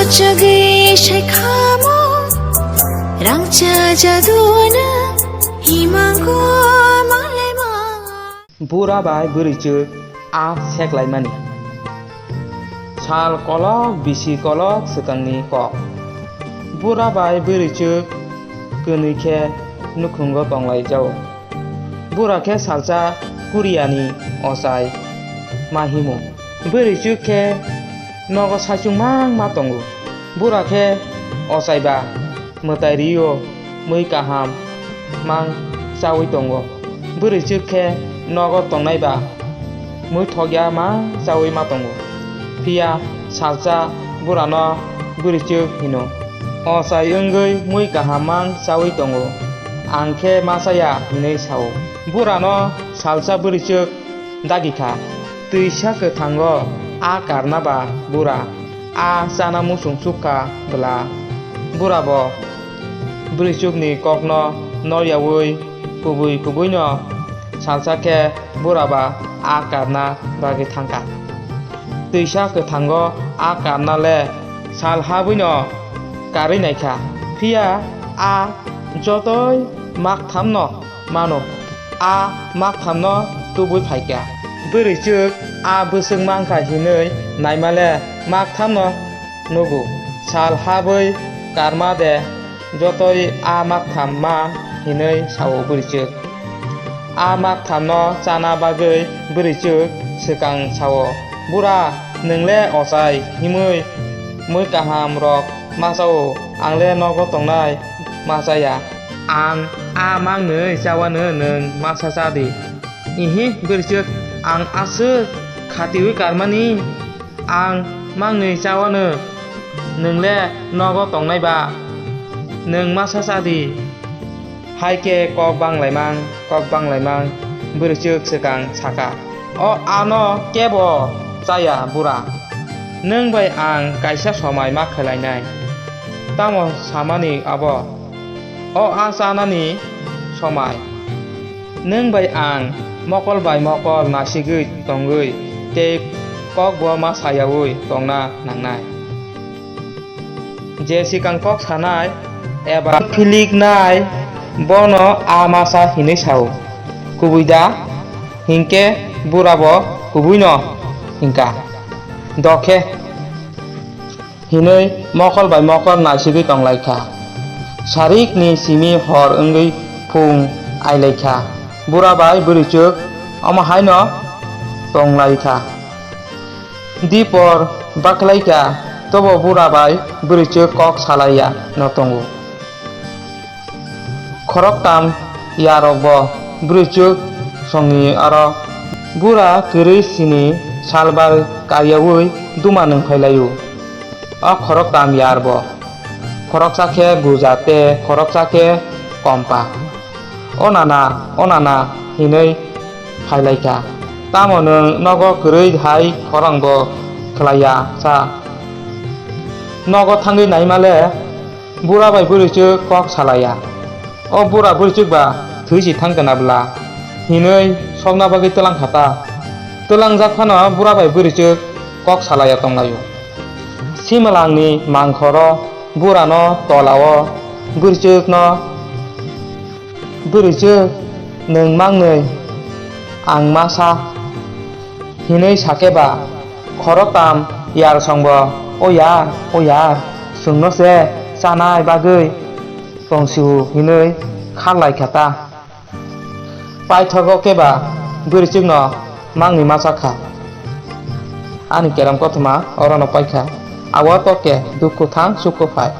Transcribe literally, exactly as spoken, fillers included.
Chagwi sai khamo, rangcha jaduna, himango malaima. Bura bai bwrwichwk a seklaimani. Sal kolok bisi kolok swkangni kok. Bura bai bwrwichwk kwnwi khe nukhungo tonglaijao. Bura khe salsa Kuriani ochai ma himo. Bwrwichwk khe nogo saichung mang ma tongo. Bura khe ochai ba mwtai rio, mui kaham mang chaui tongo. Bwrwichwk khe nogo tongnai ba mui thokya mang chaui ma tongo. Phiya salsa burano bwrwichwk hino, ochai wngwi mui kaham mang chaui tongo. Ang khe ma chaya, hinwi sao. Burano salsa bwrwichwk dagi kha. Twisa kwthango a karna ba bura a chana muchung chuk kha bwla. Bura bo bwrwichwkni kokno nor yaui kubui kubuino salsa khe bura ba a karna bagwi thang kha. Twisa kwthango a karna le sal habwino karwi nai kha, phiya a jotoi makthamno mano. A makthamno tubui phai kha. Bwrwichwk a bwswk man kha hinwi naima le makthamno nugo. Sal habwi karma de jotoi a maktham ma hinwi sao bwrwichwk. A makthamno chana bagwi bwrwichwk swkang sao, "Bura, nwng le ochai himwi mui kaham rok ma chao, ang le nogo tongnai ma chaya." "Ang a mangnwi chawano, nwng masa cha di." "Ihi, bwrwichwk, ang aswk khatiui karmani, ang mangnwi chawano, nwng le nogo tongnai ba, nwng masa cha di." Hai khe kok banglaimang, kok banglaimang, bwrwichwk swkang saka, "O ano kebo chaya bura, nwng bai ang kaisa somai ma khlainai." "Tamo samani abo?" "O a chanani somai. Nwng bai ang mokol bai mokol nasigwi tongwi tei kokbo ma sayaui tongna nangnai." Je swkang kok sanai eba philiknai bono a masa hinwi sao. Kubui da? Hinkhe burabo kubuino hinkha. Dokhe hinwi mokol bai mokol naisigwi tonglaikha. Sarikni simi hor wngwi phung ailaikha. Bura bai bwrwichwk omo haino tonglaikha. Dipor baklaikha, tobo bura bai bwrwichwk kok salaiya no tongo. Khoroktam yarokbo bwrwichwk songni aro bura kwrwi sini salbar karyaui duma nwng phailaio. O khoroktam yarbo khoroksa khe guja tei khoroksa khe kompa. "O nana, o nana," hinwi phailaikha. "Tamo nwng nogo kwrwi hai khorangbo khlaiya sa? Nogo thangwi naima le bura bai bwrwichwk kok salaiya. O bura bwrwichwk ba thwi si thang kana bwla," hinwi sokna bagwi twlang kha ta. Twlangjak phano bura bai bwrwichwk kok salaiya tonglaio. Simalangni mangkhoro burano tolao bwrwichwkno, "Bwrwichwk, nwng mangnwi ang ma sa," hinwi sakhe ba khoroktam yar songbo, "O yar, o yar, chwngno se chanai bagwi tong sio," hinwi kharlai kha ta. Paithago khe ba bwrwichwkno mangni ma cha kha. Ani kerom kothoma orono pai kha. Abo to khe dukhu thang sukhu phai.